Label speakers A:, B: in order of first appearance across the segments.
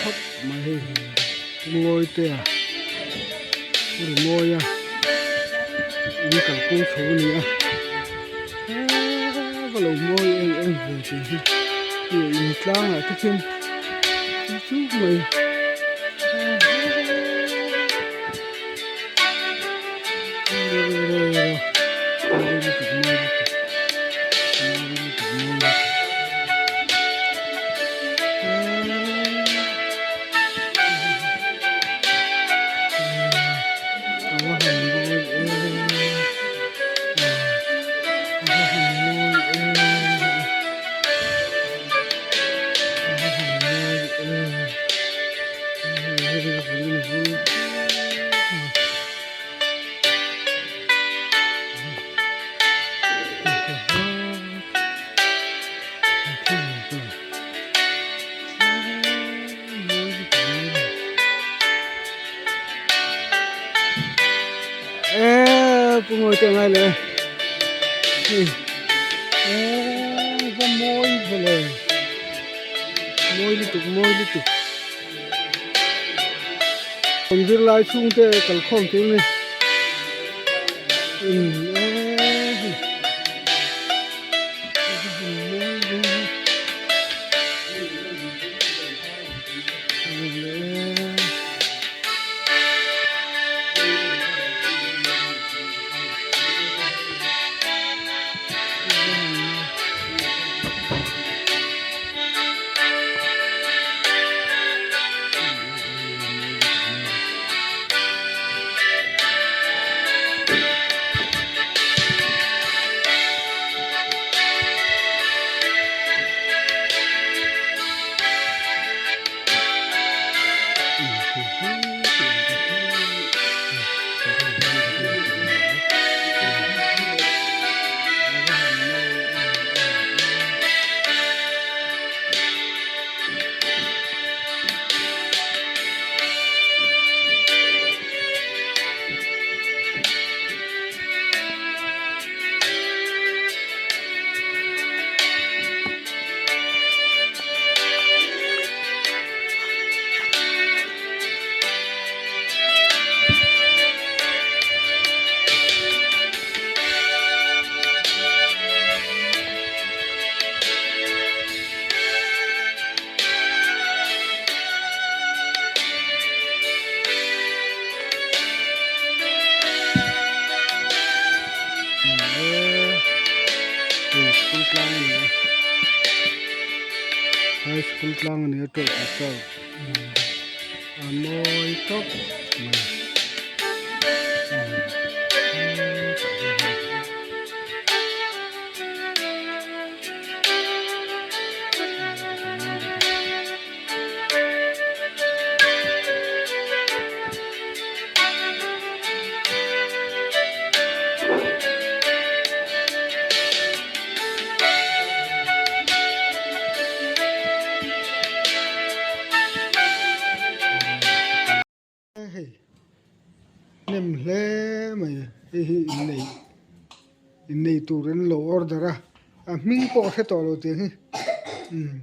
A: khawp mai hei Ngawitea a ri mawi a in kalkawng chho a ni a heee va lo mawi em em ve tih hi hei in tlangah te khian chu chu mai. Eee pu ngawi te ngai leh eee va mawi vele mawi lutuk mawi lutuk. Kan zirlai chhungte kalkhawm tur ni umm eee hei. High school tlang a ni a tawh tawh a mawi tawp mai. Hei hnem hle mai hei hi innei innei tur an lo order a a hming pawh a hre tawh lo tih hi umm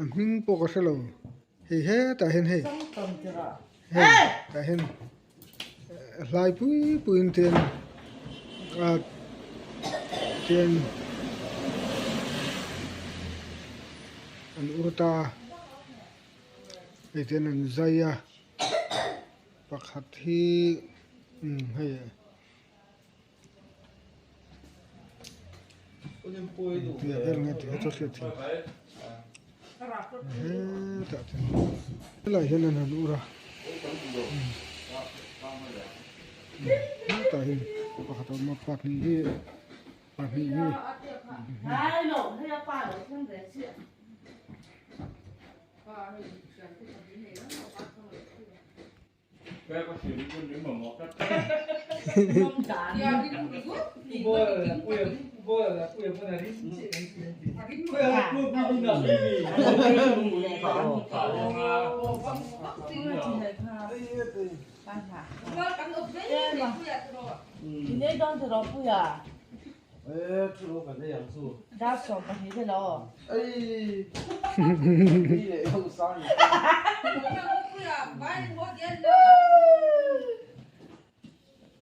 A: a hming pawh ka hre lo hei hetah hian hei hei tah hian hlai pui pui in te a tian an ur ta a. Hei hian an zai a pakhat hi umm hei engtia vel nge tih kha chu a hriat theih hetah chuan helaiah hian an han ur a hetah hian pakhat a awm a pahnih hi pahnih hi.